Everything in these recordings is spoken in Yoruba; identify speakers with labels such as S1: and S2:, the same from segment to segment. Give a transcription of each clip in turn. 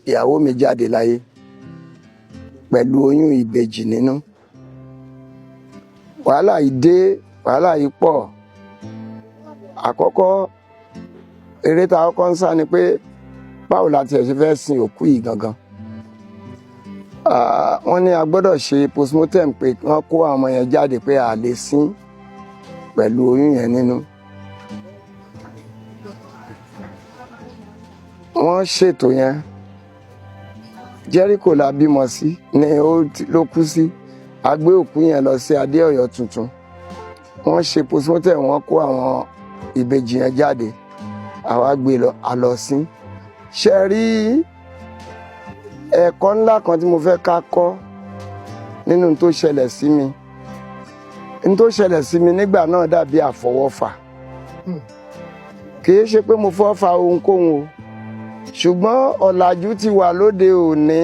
S1: Ìyàwó mi jáde láyé pẹ̀lú oyún ìbejì nínú. Wàhálà yìí dé, wàhálà yìí pọ̀. Àkọ́kọ́ eré tá a kọ́kọ́ ń sá ni pé báwo la tiẹ̀ ṣe fẹ́ sin òkú yìí gangan. Wọ́n ní a gbọ́dọ̀ ṣe postmortem, pé wọ́n kó àwọn ọmọ yẹn jáde, pé a lè sin pẹ̀lú oyún yẹn nínú. Wọ́n ṣètò yẹn. Jericho la bímọ sí ni ó ló kú sí. A gbé òkú yẹn lọ sí Adéọ̀yọ́ tuntun. Wọ́n ṣe postmortem, wọ́n kó àwọn ìbejì yẹn jáde, àwa gbé lọ, a lọ sí. Ṣe rí ẹ̀kọ́ ńlá kan tí mo fẹ́ ká kọ́ nínú tó ṣẹlẹ̀ sí mi? N tó ṣẹlẹ̀ sí mi nígbà náà dàbí àfọwọ́fà. Kì í ṣe pé mo fọ́ fa ohunkóhun o, ṣùgbọ́n ọ̀làjú ti wà lóde òní.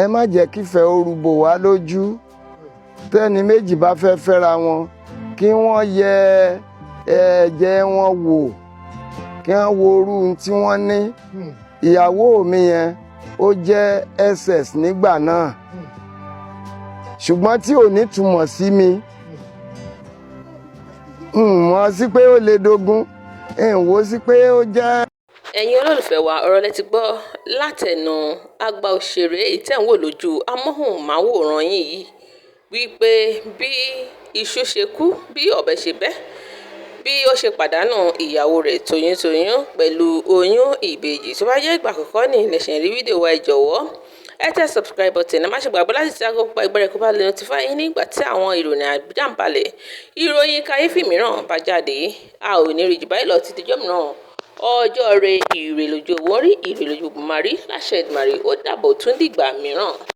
S1: Ẹ má jẹ́ kífẹ́ ó rúbò wá lójú. Tẹ́ni méjì bá fẹ́ fẹ́ra wọn, kí wọ́n yẹ ẹ̀jẹ̀ wọn wò, kí wọ́n wo irú tí wọ́n ní. Ìyàwó mi yẹn, ó jẹ́ SS nígbà náà, ṣùgbọ́n tí ò ní túmọ̀ sí mi, n mọ̀ sí pé ó lè dogun, n wò sí pé ó jẹ́.
S2: Ẹ̀yin olólùfẹ́ wa, ọ̀rọ̀ lẹ ti gbọ́ látẹnu àgbà òṣèré èyí tẹ́ ń wò lójú amóhùnmáwòrán yín yìí, wípé bí iṣu ṣe kú, bí ọ̀bẹ ṣe bẹ́, bí ó ṣe pàdánù ìyàwó rẹ̀ toyúntoyún pẹ̀lú oyún ìbejì. Tó bá jẹ́ ìgbà àkọ́kọ́ ní ilẹ̀ rí fídíò wa, ẹ jọ̀wọ́, ẹ tẹ subscribe button. Ẹ má ṣe gbàgbé láti tẹ aago pupa ìgbẹ́rẹ́ kó bá lè notify yín nígbà tí àwọn ìròyìn àjàǹbalẹ̀, ìròyìn kàyéfì mìíràn bá jáde. A ò ní rí jù báyìí lọ títí ọjọ́ mìíràn. Ọjọ́ rẹ, ire lójú owó rí, ire lójú gbogbo máa rí láṣẹ Èdùmàrè. Ó dàbọ̀, tún dìgbà mìíràn.